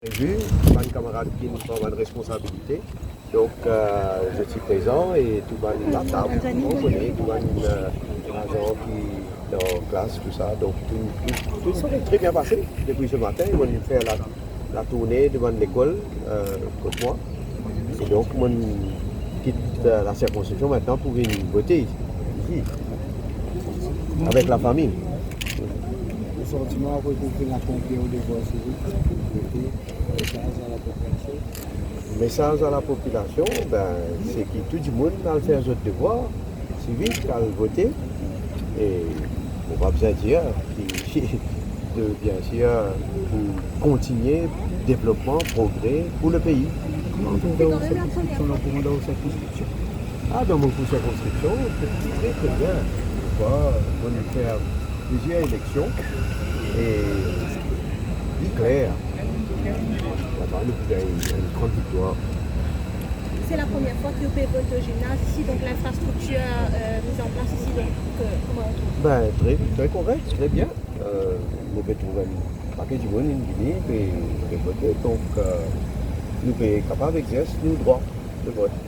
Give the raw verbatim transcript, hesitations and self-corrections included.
Previr, bann kamarad ki inn pran bann responsabilite. Donk, euh, zot ti prezan e tou bann latab, ou kone, tou bann, euh, azan ki dan klas, tou sa. Donk, tou, tou, tou sa pe tre bien pase. Depi se matin, mo'nn fer la, la tourne de bann lekol, euh, kot mwa. E donk, mo'nn kit, euh, la sirkonskripsion aster pou vinn vote isi, avek lafami. Santiman apre ki ou finn akonpli ou devwar sivik, vote, mesaz a lapopilasion? Mesaz a lapopilasion, ben, se ki tou dimoun al fer zot devwar sivik, al vote. E mo pa bizin dir ki, de, bien sir, pou kontigne devlopman, progre pou lepei. Kouma ou trouv dan ou sirkonskripsion la, kouma dan ou sirkonskripsion? Ah, dan mo sirkonskripsion, tre, tre bien. Ou vwar, mo'nn fer plizier eleksion e li kler. Laba, nou pou gagn enn gran viktwar. C'est la première fois que vous pouvez voter au gymnase ici, donc l'infrastructure, euh, mise en place ici, donc, euh, comment on trouve? Ben, tre, tre korek, tre bien. Euh, nou pe trouv enn pake dimoun inn vini, pe, pe vote, donk, euh, nou pe kapav exers nou drwa de vot.